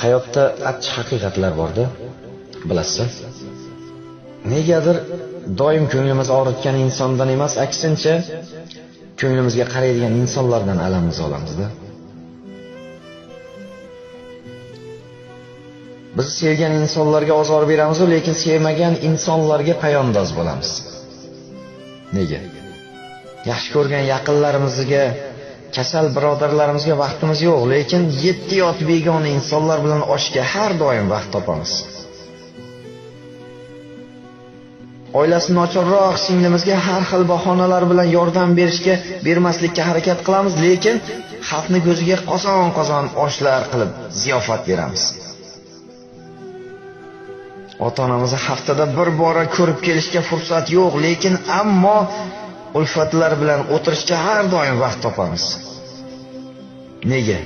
Hayotda achchiq haqiqatlar bor-da, bilasiz. Negadir doim ko'nglimiz og'ritgan insondan emas, aksincha ko'nglimizga qaraydigan insonlardan alamimiz olamiz-da. Biz sevgan insonlarga ozor beramiz, lekin sevmagan insonlarga payondoz bo'lamiz. Nega? Yaxshi ko'rgan yaqinlarimizga, kasal birodarlarimizga vaqtimiz yo'q, lekin 7 yot begona insonlar bilan oshga har doim vaqt topamiz. Oilasi nochorroq singlimizga har xil bahonalar bilan yordam berishga, bermaslikka harakat qilamiz, lekin xalqni ko'ziga qozon-qozon oshlar qilib ziyofat beramiz. Ota-onamizni haftada bir bora ko'rib kelishga fursat yo'q, lekin ammo ulfatlar bilan o'tirishga har doim vaqt topamiz. Nega?